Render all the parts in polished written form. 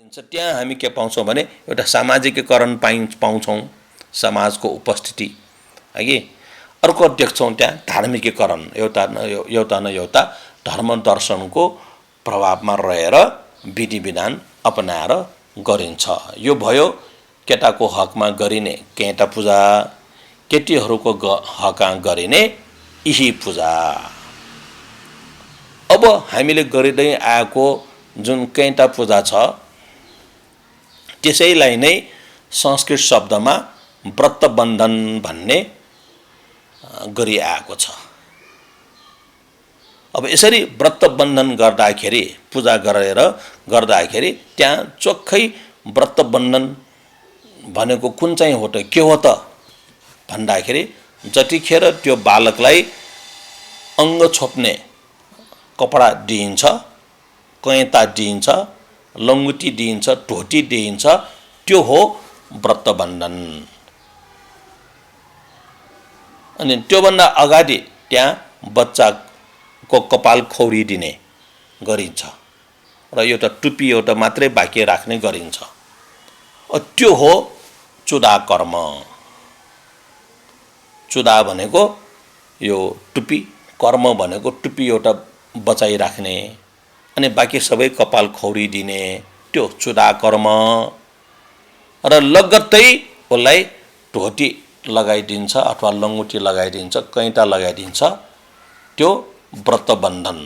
गरिन्छ त्यहाँ हामी के पाउँछौँ भने एउटा सामाजिकीकरण पाउँछौँ, समाजको उपस्थिति है कि। अर्को देख्छौँ त्यहाँ धार्मिकीकरण, एउटा न एउटा धर्म दर्शनको प्रभावमा रहेर विधि विधान अपनाएर गरिन्छ। यो भयो केटाको हकमा गरिने केटा पूजा, केटीहरूको हकमा गरिने इही पूजा। अब हामीले गरिँदै आएको जुन कैँटा पूजा छ त्यसैलाई नै संस्कृत शब्दमा व्रत बन्धन भन्ने गरिआएको छ। अब यसरी व्रत बन्धन गर्दाखेरि, पूजा गरेर गर्दाखेरि त्यहाँ चोखै व्रत बन्धन भनेको कुन चाहिँ हो त, के हो त भन्दाखेरि जतिखेर त्यो बालकलाई अङ्ग छोप्ने कपडा दिइन्छ, कैँता दिइन्छ, लङ्गुटी दिइन्छ, ढोटी दिइन्छ, त्यो हो व्रत बन्धन। अनि त्योभन्दा अगाडि त्यहाँ बच्चाको कपाल खौरिदिने गरिन्छ र एउटा टुप्पी एउटा मात्रै बाँकी राख्ने गरिन्छ। त्यो हो चुदा कर्म। चुदा भनेको यो टुप्पी, कर्म भनेको टुप्पी एउटा बचाइराख्ने अनि बाँकी सबै कपाल खौरिदिने, त्यो चुदा कर्म। र लगत्तै उसलाई ढोटी लगाइदिन्छ अथवा लङ्गुटी लगाइदिन्छ, कैँटा लगाइदिन्छ, त्यो व्रत बन्धन।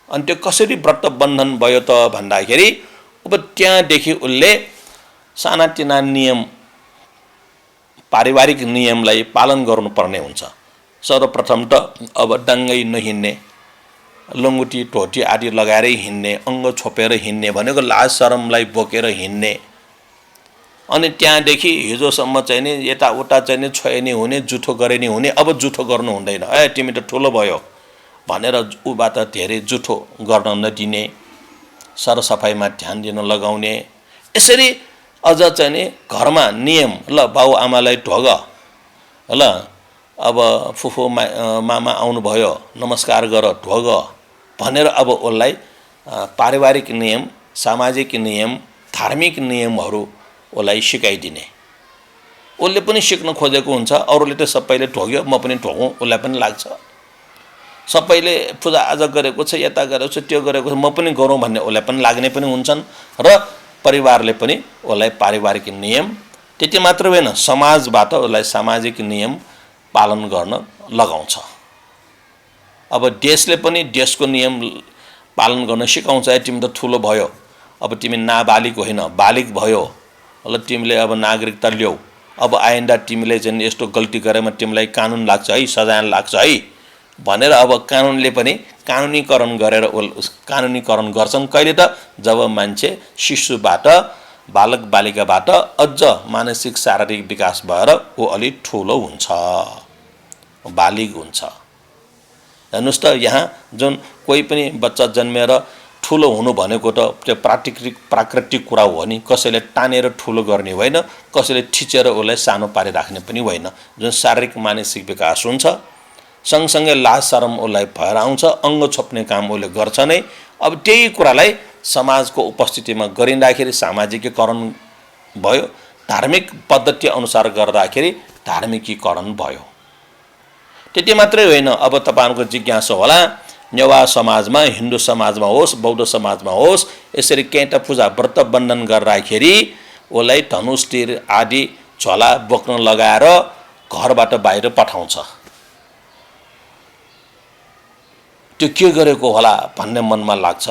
अनि त्यो कसरी व्रत बन्धन भयो त भन्दाखेरि अब त्यहाँदेखि उसले सानातिना नियम, पारिवारिक नियमलाई पालन गर्नुपर्ने हुन्छ। सर्वप्रथम त अब डाङ्गै नहिँड्ने, लङ्गुटी ढोटी आदि लगाएरै हिँड्ने, अङ्ग छोपेर हिँड्ने भनेको लाज शरमलाई बोकेर हिँड्ने। अनि त्यहाँदेखि हिजोसम्म चाहिँ नि यताउता चाहिँ नि छोए नि हुने, जुठो गरे नि हुने, अब जुठो गर्नु हुँदैन, तिमी त ठुलो भयो भनेर उबाट धेरै जुठो गर्न नदिने, सरसफाइमा ध्यान दिन लगाउने। यसरी अझ चाहिँ नि घरमा नियम, ल बाउ आमालाई ढोग, ल अब फुफू मामा आउनुभयो नमस्कार गर, ढोग भनेर अब उसलाई पारिवारिक नियम, सामाजिक नियम, धार्मिक नियमहरू उसलाई सिकाइदिने। उसले पनि सिक्न खोजेको हुन्छ, अरूले त सबैले ढोग्यो म पनि ढोगौँ उसलाई पनि लाग्छ। सबैले पूजाआजा गरेको छ, यता गरेको छ, त्यो गरेको छ, म पनि गरौँ भन्ने उसलाई पनि लाग्ने पनि हुन्छन्। र परिवारले पनि उसलाई पारिवारिक नियम, त्यति मात्र होइन समाजबाट उसलाई सामाजिक नियम पालन गर्न लगाउँछ। अब देशले पनि देशको नियम पालन गर्न सिकाउँछ। तिमी त ठुलो भयो, अब तिमी नाबालिग होइन बालिग भयो, ल तिमीले अब नागरिकता ल्याऊ, अब आइन्दा तिमीले चाहिँ यस्तो गल्ती गरेमा तिमीलाई कानुन लाग्छ है, सजाय लाग्छ है भनेर अब कानुनले पनि कानुनीकरण गरेर कानुनीकरण गर्छन्। कहिले त जब मान्छे शिशुबाट, बालक बालिकाबाट अझ मानसिक शारीरिक विकास भएर ऊ अलि ठुलो हुन्छ, बालिग हुन्छ। हेर्नुहोस् त यहाँ जुन कोही पनि बच्चा जन्मेर ठुलो हुनु भनेको त त्यो प्राकृतिक कुरा हो नि। कसैले तानेर ठुलो गर्ने होइन, कसैले थिचेर उसलाई सानो पारिराख्ने पनि होइन। जुन शारीरिक मानसिक विकास हुन्छ, सँगसँगै लाज शरम उसलाई भएर आउँछ, अङ्ग छोप्ने काम उसले गर्छ नै। अब त्यही कुरालाई समाजको उपस्थितिमा गरिँदाखेरि सामाजिकीकरण भयो, धार्मिक पद्धति अनुसार गर्दाखेरि धार्मिकीकरण भयो। त्यति मात्रै होइन, अब तपाईँहरूको जिज्ञासा होला, नेवा समाजमा, हिन्दू समाजमा होस्, बौद्ध समाजमा होस्, यसरी कैँटा पूजा व्रत बन्धन गर्दाखेरि उसलाई धनुष तीर आदि झोला बोक्न लगाएर घरबाट बाहिर पठाउँछ। त्यो के गरेको होला भन्ने मनमा लाग्छ।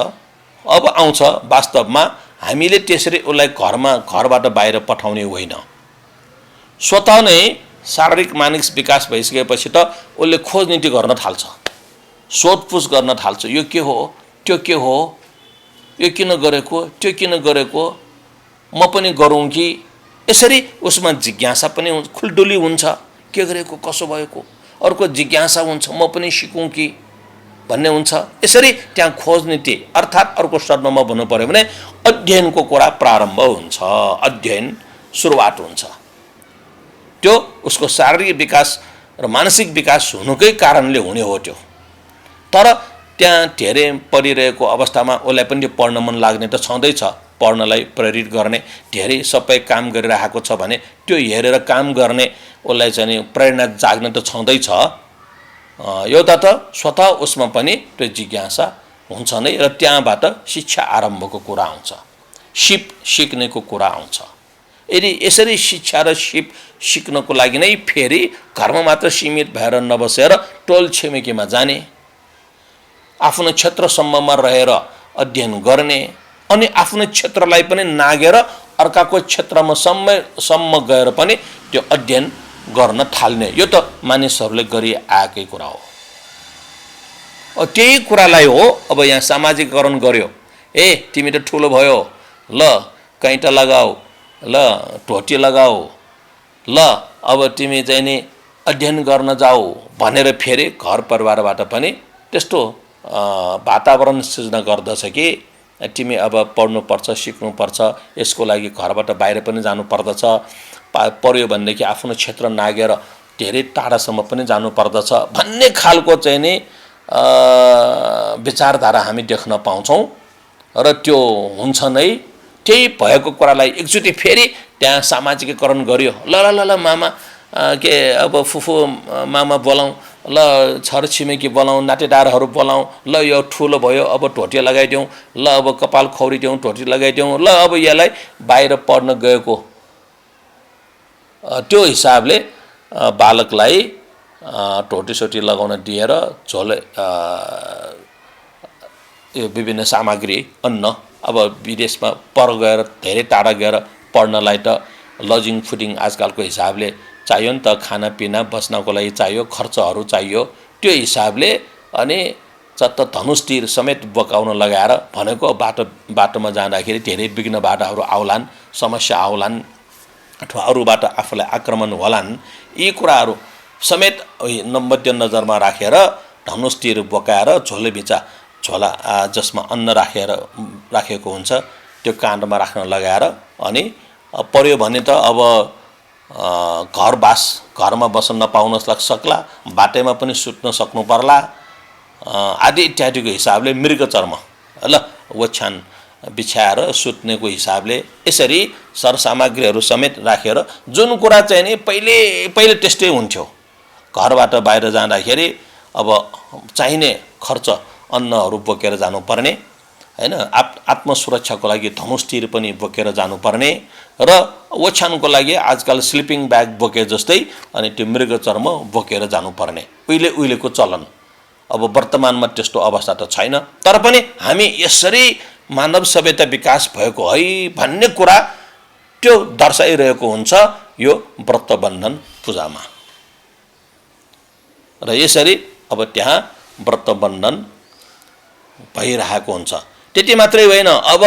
अब आउँछ वास्तवमा हामीले त्यसरी उसलाई घरबाट बाहिर पठाउने होइन। स्वतः नै शारीरिक मानसिक विकास भइसकेपछि त उसले खोजनीति गर्न थाल्छ, सोधपुछ गर्न थाल्छ, यो के हो, त्यो के हो, यो किन गरेको, त्यो किन गरेको, म पनि गरौँ कि। यसरी उसमा जिज्ञासा पनि खुल्दुली हुन्छ, के गरेको, कसो भएको, अर्को जिज्ञासा हुन्छ, म पनि सिकौँ कि भन्ने हुन्छ। यसरी त्यहाँ खोजनीति अर्थात् अर्को शब्दमा भन्नु पर्यो भने अध्ययनको कुरा प्रारम्भ हुन्छ, अध्ययन सुरुवात हुन्छ। त्यो उसको शारीरिक विकास र मानसिक विकास हुनुकै कारणले हुने हो त्यो। तर त्यहाँ धेरै पढिरहेको अवस्थामा उसलाई पनि त्यो पढ्न मन लाग्ने त छँदैछ, पढ्नलाई प्रेरित गर्ने, धेरै सबै काम गरिरहेको छ भने त्यो हेरेर काम गर्ने उसलाई चाहिँ नि प्रेरणा जाग्न त छँदैछ। एउटा त स्वतः उसमा पनि त्यो जिज्ञासा हुन्छ नै र त्यहाँबाट शिक्षा आरम्भको कुरा आउँछ, सिक्नेको कुरा आउँछ। यदि यसरी शिक्षा र सिक्नको लागि नै फेरि घरमा मात्र सीमित भएर नबसेर टोल छिमेकीमा जाने, आफ्नो क्षेत्रसम्ममा रहेर अध्ययन गर्ने अनि आफ्नो क्षेत्रलाई पनि नागेर अर्काको क्षेत्रमा सम्म गएर पनि त्यो अध्ययन गर्न थाल्ने, यो त मानिसहरूले गरी आएकै कुरा हो। त्यही कुरालाई हो अब यहाँ सामाजिकरण गर्यो। तिमी त ठुलो भयो, ल कैँटा लगाऊ, ल टोटी लगाऊ, ल अब तिमी चाहिँ नि अध्ययन गर्न जाऊ भनेर फेरि घर परिवारबाट पनि त्यस्तो वातावरण सृजना गर्दछ कि तिमी अब पढ्नुपर्छ, सिक्नुपर्छ, यसको लागि घरबाट बाहिर पनि जानुपर्दछ, पर्यो भनेदेखि आफ्नो क्षेत्र नागेर धेरै टाढासम्म पनि जानुपर्दछ भन्ने खालको चाहिँ नि विचारधारा हामी देख्न पाउँछौँ र त्यो हुन्छ नै। त्यही भएको कुरालाई एकचोटि फेरि त्यहाँ सामाजिकरण गरियो। ल ल ल ल मामा के अब फुफू मामा बोलाउँ, ल छरछिमेकी बोलाउँ, नातेदारहरू बोलाउँ, ल यो ठुलो भयो अब टोटी लगाइदिउँ, ल अब कपाल खौरिदिउँ, टोटी लगाइदिउँ, ल अब यसलाई बाहिर पढ्न गएको, त्यो हिसाबले बालकलाई टोटीसोटी लगाउन दिएर झोले यो विभिन्न सामग्री अन्न, अब विदेशमा पर गएर धेरै टाढा गएर पढ्नलाई त लजिङ फुडिङ आजकलको हिसाबले चाहियो नि त, खानापिना बस्नको लागि चाहियो, खर्चहरू चाहियो। त्यो हिसाबले अनि चत्त धनुषतिर समेत बोकाउन लगाएर भनेको बाटोमा जाँदाखेरि धेरै विघ्न बाधाहरू आउलान्, समस्या आउलान् अथवा अरूबाट आफूलाई आक्रमण होलान्, यी कुराहरू समेत मध्यनजरमा राखेर धनुषतिर बोकाएर झोला जसमा अन्न राखेको हुन्छ त्यो काँधमा राख्न लगाएर अनि पर्यो भने त अब घरमा बस्न नपाउन सक्ला, बाटैमा पनि सुत्न सक्नु पर्ला आदि इत्यादिको हिसाबले मृगचर्म ल ओछ्यान बिछाएर सुत्नेको हिसाबले यसरी सरसामग्रीहरू समेत राखेर जुन कुरा चाहिँ नि पहिले त्यस्तै हुन्थ्यो। घरबाट बाहिर जाँदाखेरि अब चाहिने खर्च अन्नहरू बोकेर जानुपर्ने हैन, आत्मसुरक्षाको लागि धनुषतिर पनि बोकेर जानुपर्ने र ओछ्यानको लागि आजकल स्लिपिङ ब्याग बोके जस्तै अनि त्यो मृगचर्म बोकेर जानुपर्ने उहिलेको चलन। अब वर्तमानमा त्यस्तो अवस्था त छैन, तर पनि हामी यसरी मानव सभ्यता विकास भएको है भन्ने कुरा त्यो दर्शाइरहेको हुन्छ यो व्रतबन्धन पूजामा। र यसरी अब त्यहाँ व्रतबन्धन भइरहेको हुन्छ। त्यति मात्रै होइन, अब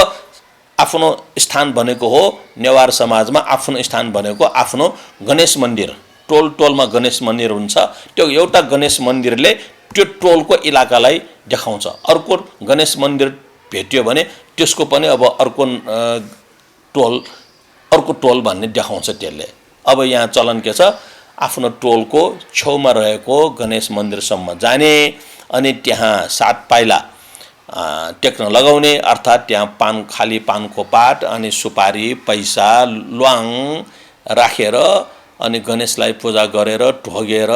आफ्नो स्थान भनेको हो नेवार समाजमा आफ्नो स्थान भनेको आफ्नो गणेश मन्दिर, टोलमा गणेश मन्दिर हुन्छ। त्यो एउटा गणेश मन्दिरले त्यो टोलको इलाकालाई देखाउँछ। अर्को गणेश मन्दिर भेट्यो भने त्यसको पनि अब अर्को टोल भन्ने देखाउँछ त्यसले। अब यहाँ चलन के छ, आफ्नो टोलको छेउमा रहेको गणेश मन्दिरसम्म जाने अनि त्यहाँ 7 पाइला टेक्न लगाउने, अर्थात् त्यहाँ खाली पानको पात अनि सुपारी पैसा ल्वाङ राखेर अनि गणेशलाई पूजा गरेर ढोगेर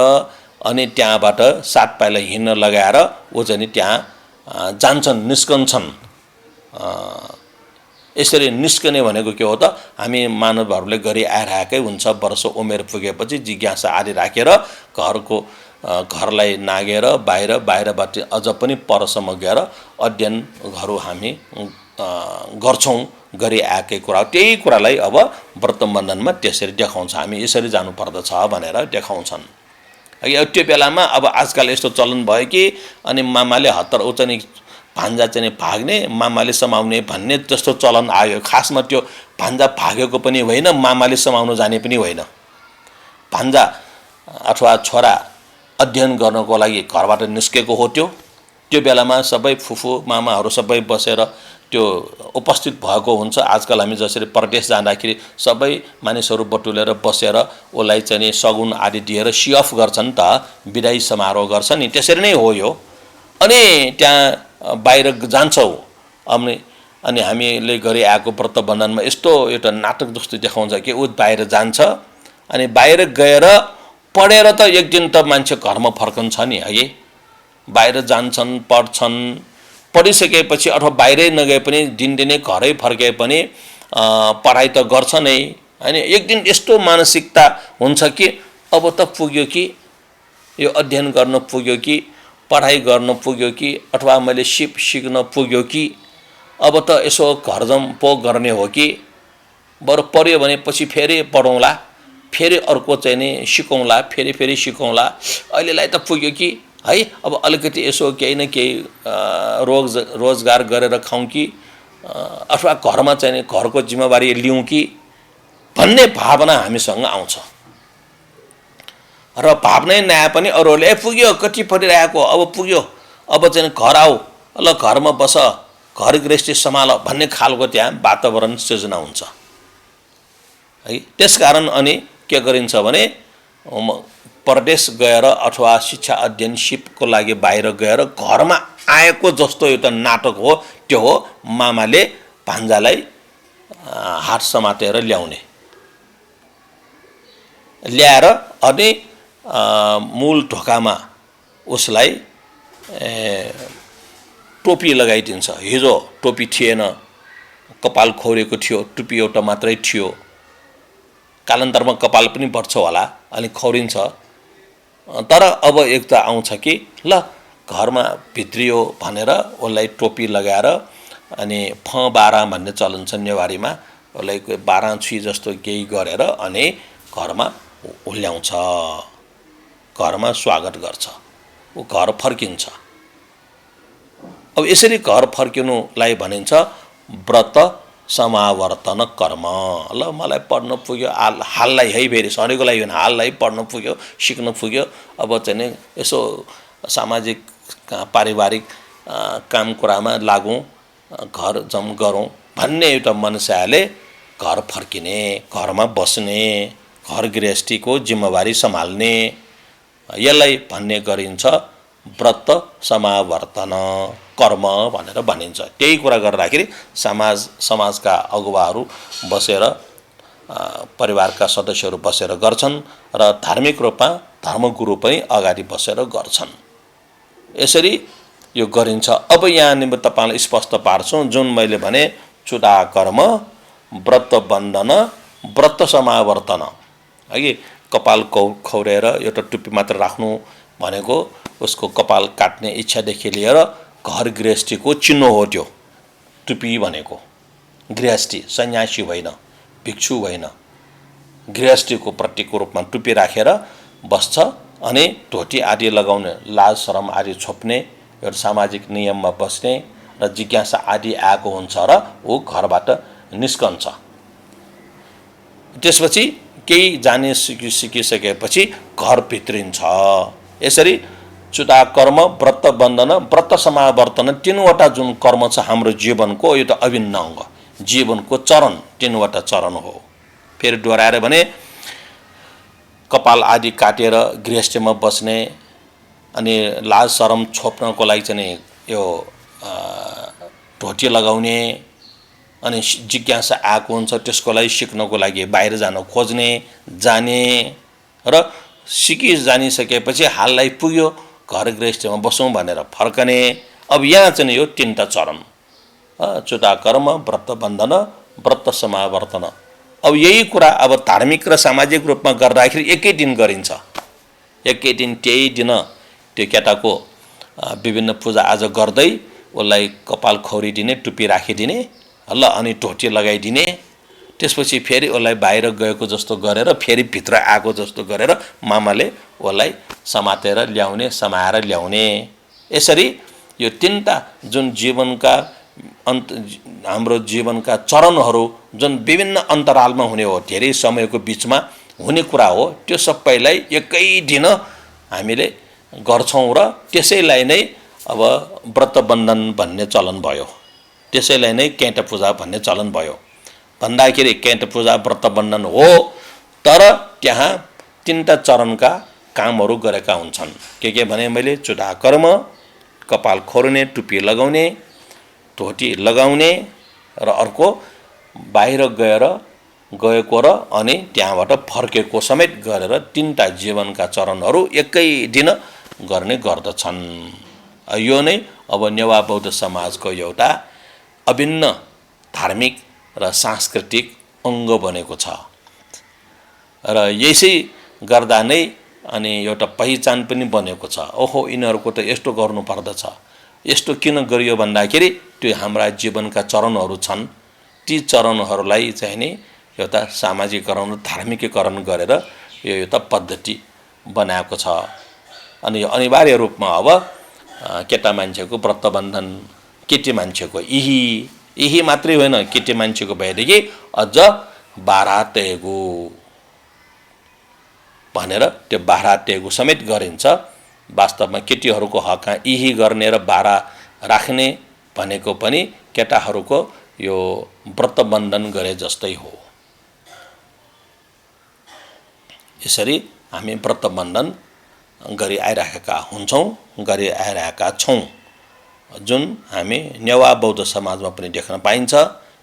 अनि त्यहाँबाट 7 पाइला हिँड्न लगाएर ऊ चाहिँ त्यहाँ जान्छन्, निस्कन्छन्। यसरी निस्कने भनेको के हो त, हामी मानवहरूले गरी आइरहेकै हुन्छ। वर्ष उमेर पुगेपछि जिज्ञासा आदि राखेर घरलाई नागेर बाहिरबाट अझ पनि परसम्म गएर अध्ययनहरू हामी गर्छौँ, गरी आएकै कुरा। त्यही कुरालाई अब व्रतबन्धनमा त्यसरी देखाउँछ, हामी यसरी जानुपर्दछ भनेर देखाउँछन्। त्यो बेलामा अब आजकल यस्तो चलन भयो कि अनि मामाले हतार चाहिँ भान्जा चाहिँ भाग्ने, मामाले समाउने भन्ने जस्तो चलन आयो। खासमा त्यो भान्जा भागेको पनि होइन, मामाले समाउन जाने पनि होइन। भान्जा अथवा छोरा अध्ययन गर्नको लागि घरबाट निस्केको हो। त्यो बेलामा सबै फुफू मामाहरू सबै बसेर त्यो उपस्थित भएको हुन्छ। आजकल हामी जसरी परदेश जाँदाखेरि सबै मानिसहरू बटुलेर बसेर उसलाई चाहिँ सगुन आदि दिएर सिअफ गर्छन् त, बिदाई समारोह गर्छन् नि, त्यसरी नै हो यो। अनि त्यहाँ बाहिर जान्छौ अनि अनि हामीले गरी आएको व्रत बन्धनमा यस्तो एउटा नाटक जस्तो देखाउँछ कि ऊ बाहिर जान्छ अनि बाहिर गएर पढेर त एक दिन त मान्छे घरमा फर्कन्छ नि है, बाहिर जान्छन् पढ्छन्, पढिसकेपछि अथवा बाहिरै नगए पनि दिनदिनै घरै फर्के पनि पढाइ त गर्छ नै हैन। एक दिन यस्तो मानसिकता हुन्छ कि अब त पुग्यो कि यो अध्ययन गर्न पुग्यो कि पढाइ गर्न पुग्यो कि अथवा मैले सिक्न पुग्यो कि अब त यसो घरजम पो गर्ने हो कि, बरु पढ्यो भने पछि फेरि पढौँला, फेरि अर्को चाहिँ नि सिकौँला, फेरि सिकौँला, अहिलेलाई त पुग्यो कि है, अब अलिकति यसो केही न केही रोजगार गरेर खाउँ कि अथवा घरमा चाहिँ घरको जिम्मेवारी लिउँ कि भन्ने भावना हामीसँग आउँछ। र भावनै नआए पनि अरूहरूले पुग्यो कति पढिरहेको अब पुग्यो अब चाहिँ घर आऊ ल घरमा बस घर गृहस्थी सम्हाल भन्ने खालको त्यहाँ वातावरण सृजना हुन्छ है। त्यसकारण अनि के गरिन्छ भने परदेश गएर अथवा शिक्षा अध्ययन सिपको लागि बाहिर गएर घरमा आएको जस्तो एउटा नाटक हो, त्यो हो मामाले भान्जालाई हात समातेर ल्याएर अनि मूल ढोकामा उसलाई टोपी लगाइदिन्छ। हिजो टोपी थिएन, कपाल खौरेको थियो, टोपी एउटा मात्रै थियो, कालान्तरमा कपाल पनि बढ्छ होला अनि खौरिन्छ। तर अब एक त आउँछ कि ल घरमा भित्रियो भनेर उसलाई टोपी लगाएर अनि बारा भन्ने चलन छ नेवारीमा, उसलाई बारा छुई जस्तो केही गरेर अनि घरमा ल्याउँछ, घरमा स्वागत गर्छ, ऊ घर फर्किन्छ। अब यसरी घर फर्किनुलाई भनिन्छ व्रत समावर्तन कर्म। ल मलाई पढ्न पुग्यो हाललाई है, फेरि सधैँको लागि हाललाई पढ्न पुग्यो सिक्न पुग्यो, अब चाहिँ नि यसो सामाजिक पारिवारिक काम कुरामा लागौँ, घर जम गरौँ भन्ने एउटा मनसाले घर फर्किने, घरमा बस्ने, घर गृहस्थीको जिम्मेवारी सम्हाल्ने, यसलाई भन्ने गरिन्छ व्रत समावर्तन कर्म भनेर भनिन्छ। त्यही कुरा गर्दाखेरि समाजका अगुवाहरू बसेर परिवारका सदस्यहरू बसेर गर्छन् र धार्मिक रूपमा धर्मगुरु पनि अगाडि बसेर गर्छन्। यसरी यो गरिन्छ। अब यहाँ निम्ति तपाईँलाई स्पष्ट पार्छु, जुन मैले भने चुडा कर्म, व्रत बन्धन, व्रत समावर्तन है, कपाल खौरेर एउटा टुप्पी मात्र राख्नु भनेको उसको कपाल काट्ने इच्छादेखि लिएर घर गृहस्थीको चिन्ह हो। त्यो टुप्पी भनेको गृहस्थी, सन्यासी होइन, भिक्षु होइन, गृहस्थीको प्रतीकको रूपमा टुप्पी राखेर बस्छ अनि धोती आदि लगाउने, लाज शरम आदि छोप्ने, एउटा सामाजिक नियममा बस्ने र जिज्ञासा आदि आएको हुन्छ र ऊ घरबाट निस्कन्छ। त्यसपछि केही जाने सिकिसकेपछि घर भित्रिन्छ। यसरी चुडा कर्म, व्रत बन्धन, व्रत समावर्तन, तीनवटा जुन कर्म छ हाम्रो जीवनको, यो त अभिन्न अङ्ग, जीवनको चरण, तीनवटा चरण हो। फेरि दोहोऱ्याएर भने कपाल आदि काटेर गृहस्थीमा बस्ने अनि लाज शरम छोप्नको लागि चाहिँ यो धोती लगाउने अनि जिज्ञासा आएको हुन्छ त्यसको लागि सिक्नको लागि बाहिर जान खोज्ने, जाने र सिकि जानिसकेपछि हाललाई पुग्यो घर गृहस्थीमा बसौँ भनेर फर्कने। अब यहाँ चाहिँ यो तीनटा चरण, चुडा कर्म, व्रत बन्धन, व्रत समावर्तन। अब यही कुरा अब धार्मिक र सामाजिक रूपमा गर्दाखेरि एकै दिन गरिन्छ। एकै दिन त्यही दिन त्यो केटाको विभिन्न पूजाआजा गर्दै उसलाई कपाल खौरिदिने, टुप्पी राखिदिने, ल अनि धोती लगाइदिने, त्यसपछि फेरि उसलाई बाहिर गएको जस्तो गरेर फेरि भित्र आएको जस्तो गरेर मामाले उसलाई समातेर ल्याउने, समाएर ल्याउने। यसरी यो तीनटा जुन जीवनका हाम्रो जीवनका चरणहरू जुन विभिन्न अन्तरालमा हुने हो, धेरै समयको बिचमा हुने कुरा हो, त्यो सबैलाई एकै दिन हामीले गर्छौँ र त्यसैलाई नै अब व्रत बन्धन भन्ने चलन भयो, त्यसैलाई नै केट पूजा भन्ने चलन भयो। भन्दाखेरि केट पूजा व्रत बन्धन हो, तर त्यहाँ तीनटा चरणका कामहरू गरेका हुन्छन्। के भने मैले चुडा कर्म, कपाल खौर्ने, टुप्पी लगाउने, धोती लगाउने र अर्को बाहिर गएको र अनि त्यहाँबाट फर्केको समेत गरेर तीनटा जीवनका चरणहरू एकै दिन गर्ने गर्दछन्। यो नै अब नेवा बौद्ध समाजको एउटा अभिन्न धार्मिक र सांस्कृतिक अङ्ग बनेको छ र यसै गर्दा नै अनि एउटा पहिचान पनि बनेको छ। ओहो यिनीहरूको त यस्तो गर्नु पर्दछ, यस्तो किन गरियो भन्दाखेरि त्यो हाम्रा जीवनका चरणहरू छन्। ती चरणहरूलाई चाहिँ नि एउटा सामाजिकरण धार्मिकीकरण गरेर यो एउटा पद्धति बनाएको छ। अनि यो अनिवार्य रूपमा अब केटा मान्छेको व्रतबन्धन, केटी मान्छेको यही मात्रै होइन, केटी मान्छेको भएदेखि अझ बाह्र तेगु भनेर त्यो बाह्र तेगु समेत गरिन्छ। वास्तवमा केटीहरूको हकमा यही गर्ने र बाह्र राख्ने भनेको पनि केटाहरूको यो व्रतबन्धन गरे जस्तै हो। यसरी हामी व्रतबन्धन गरी आइरहेका हुन्छौँ, गरी आइरहेका छौँ, जुन हामी नेवा बौद्ध समाजमा पनि देख्न पाइन्छ।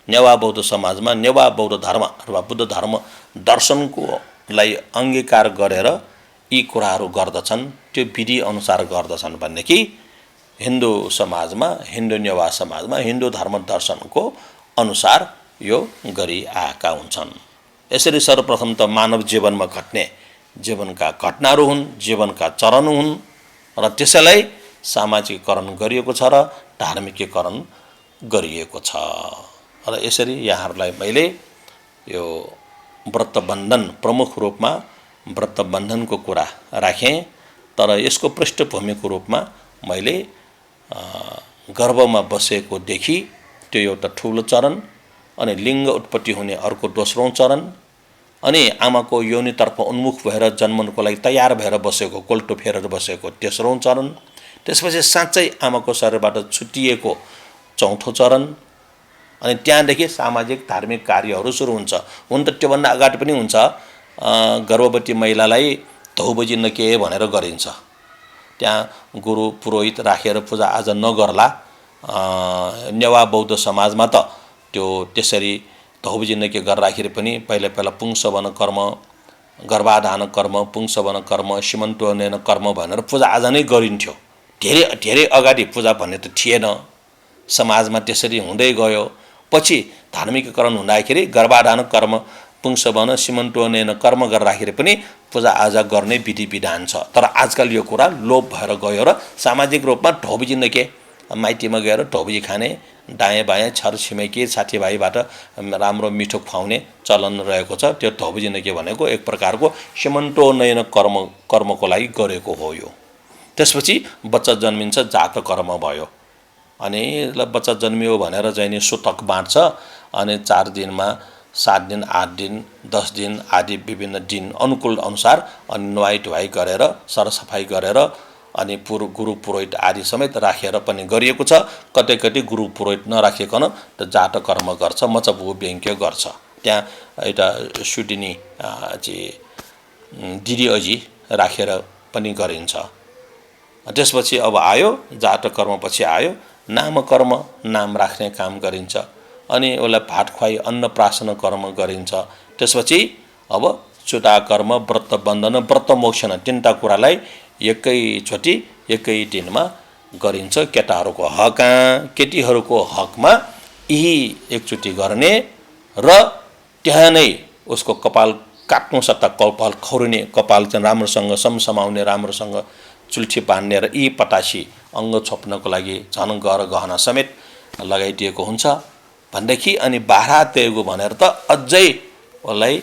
नेवा बौद्ध समाजमा नेवा बौद्ध धर्म अथवा बुद्ध धर्म दर्शनकोलाई अङ्गीकार गरेर यी कुराहरू गर्दछन्, त्यो विधि अनुसार गर्दछन् भनेदेखि हिन्दू समाजमा, हिन्दू नेवा समाजमा हिन्दू धर्म दर्शनको अनुसार यो गरिआएका हुन्छन्। यसरी सर्वप्रथम त मानव जीवनमा घट्ने जीवनका घटनाहरू हुन्, जीवनका चरण हुन् र त्यसैलाई सामाजिकरण गरिएको छ र धार्मिकीकरण गरिएको छ। र यसरी यहाँहरूलाई मैले यो व्रतबन्धन प्रमुख रूपमा व्रतबन्धनको कुरा राखेँ, तर यसको पृष्ठभूमिको रूपमा मैले गर्भमा बसेकोदेखि त्यो एउटा ठुलो चरण, अनि लिङ्ग उत्पत्ति हुने अर्को दोस्रो चरण, अनि आमाको योनितर्फ उन्मुख भएर जन्मनुको लागि तयार भएर बसेको, कोल्टो फेरेर बसेको तेस्रो चरण, त्यसपछि साँच्चै आमाको शरीरबाट छुट्टिएको चौथो चरण, अनि त्यहाँदेखि सामाजिक धार्मिक कार्यहरू सुरु हुन्छ। हुन त त्योभन्दा अगाडि पनि हुन्छ। गर्भवती महिलालाई धौबजी नके भनेर गरिन्छ। त्यहाँ गुरु पुरोहित राखेर पूजाआजा नगर्ला। नेवा बौद्ध समाजमा त त्यो त्यसरी धौबजी नके गर्दाखेरि पनि पहिला पुंसवन कर्म, गर्भाधान कर्म, पुंसवन कर्म, सीमन्तोन्नयन कर्म भनेर पूजाआजा नै गरिन्थ्यो। धेरै अगाडि पूजा भन्ने त थिएन, समाजमा त्यसरी हुँदै गयो। पछि धार्मिकीकरण हुँदाखेरि गर्भाधान कर्म, पुंसवन, सीमन्तोन्नयन कर्म गर्दाखेरि पनि पूजाआजा गर्ने विधि विधान छ। तर आजकल यो कुरा लोप भएर गयो र सामाजिक रूपमा धौबजी नके माइतीमा गएर धौबजी खाने, दायाँ बायाँ छर छिमेकी साथीभाइबाट राम्रो मिठो खुवाउने चलन रहेको छ। त्यो धौबजी नके भनेको एक प्रकारको सीमन्तोन्नयन कर्मको लागि गरेको हो यो। त्यसपछि बच्चा जन्मिन्छ, जात कर्म भयो, अनि बच्चा जन्मियो भनेर चाहिँ नि सुतक बाँड्छ, अनि 4 दिनमा 7 दिन 8 दिन 10 दिन आदि विभिन्न दिन अनुकूल अनुसार अनि नुहाई धुवाई गरेर सरसफाई गरेर अनि गुरु पुरोहित आदि समेत राखेर पनि गरिएको छ। कतै गुरु पुरोहित नराखिकन त जात कर्म गर्छ, मचबु बेङ्क्य गर्छ। त्यहाँ एउटा सुटिनी दिदी अझी राखेर पनि गरिन्छ। त्यसपछि अब आयो जात कर्म, पछि आयो नामकर्म, नाम राख्ने काम गरिन्छ, अनि उसलाई भात खुवाई अन्नप्राशन कर्म गरिन्छ। त्यसपछि अब छुटा कर्म, व्रत बन्धन, व्रत मोक्षण तीनटा कुरालाई एकैचोटि एकै दिनमा गरिन्छ। केटाहरूको हकमा, केटीहरूको हकमा यही एकचोटि गर्ने र त्यहाँ नै उसको कपाल काट्नु सट्टा कपाल खौरिने, कपाल चाहिँ राम्रोसँग समसमाउने, राम्रोसँग चुल्ठी बान्ने र यी पटासी अङ्ग छोप्नको लागि झन गहना समेत लगाइदिएको हुन्छ भनेदेखि अनि बाह्र तेगु भनेर त अझै उसलाई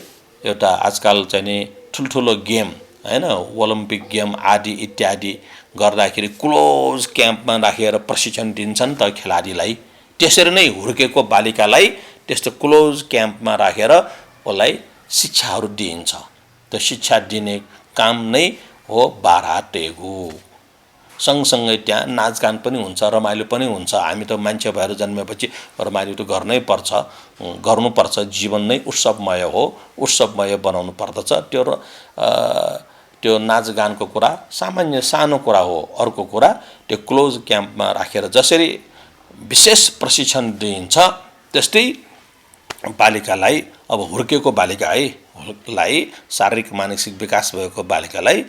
एउटा आजकल चाहिँ नि ठुल्ठुलो गेम हैन, ओलम्पिक गेम आदि इत्यादि गर्दाखेरि क्लोज क्याम्पमा राखेर प्रशिक्षण दिन्छन् त खेलाडीलाई। त्यसरी नै हुर्केको बालिकालाई त्यस्तो क्लोज क्याम्पमा राखेर उसलाई शिक्षाहरू दिइन्छ। त शिक्षा दिने काम नै हो बाह्र तेगु। सँगसँगै त्यहाँ नाचगान पनि हुन्छ, रमाइलो पनि हुन्छ। हामी त मान्छे भएर जन्मेपछि रमाइलो त गर्नुपर्छ। जीवन नै उत्सवमय हो, उत्सवमय बनाउनु पर्दछ। त्यो नाचगानको कुरा सामान्य सानो कुरा हो। अर्को कुरा त्यो क्लोज क्याम्पमा राखेर जसरी विशेष प्रशिक्षण दिइन्छ त्यस्तै बालिकालाई अब हुर्केको बालिकालाई शारीरिक मानसिक विकास भएको बालिकालाई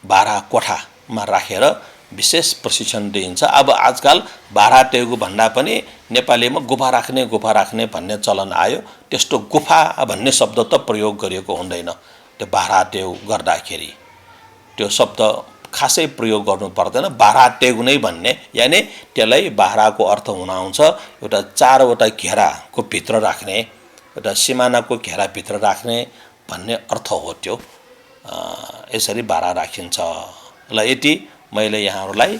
बाह्रा कोठामा राखेर विशेष प्रशिक्षण दिइन्छ। अब आजकल बाह्रा टेगु भन्दा पनि नेपालीमा गुफा राख्ने भन्ने चलन आयो। त्यस्तो गुफा भन्ने शब्द त प्रयोग गरिएको हुँदैन। त्यो बाह्रा टेउ गर्दाखेरि त्यो शब्द खासै प्रयोग गर्नु पर्दैन। बाह्रा टेगु नै भन्ने, यानि त्यसलाई बाह्राको अर्थ हुन आउँछ एउटा 4वटा घेराको भित्र राख्ने, एउटा सिमानाको घेराभित्र राख्ने भन्ने अर्थ हो त्यो। यसरी बाह्रा राखिन्छ। ल यति मैले यहाँहरूलाई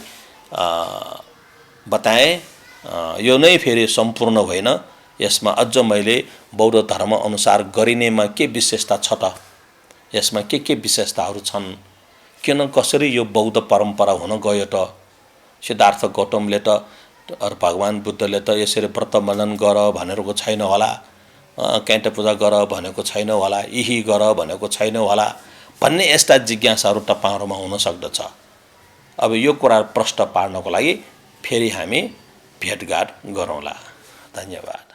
बताएँ। यो नै फेरि सम्पूर्ण होइन। यसमा अझ मैले बौद्ध धर्म अनुसार गरिनेमा के विशेषता छ त, यसमा के विशेषताहरू छन्, किन कसरी यो बौद्ध परम्परा हुन गयो त। सिद्धार्थ गौतमले त भगवान बुद्धले त यसरी व्रत बन्धन गर भनेको छैन होला, कैँट पूजा गर भनेको छैन होला, यही गर भनेको छैन होला भन्ने यस्ता जिज्ञासाहरू तपाईहरुमा हुन सक्दछ। अब यो कुरा प्रश्न पार्नको लागि फेरि हामी भेटघाट गरौँला। धन्यवाद।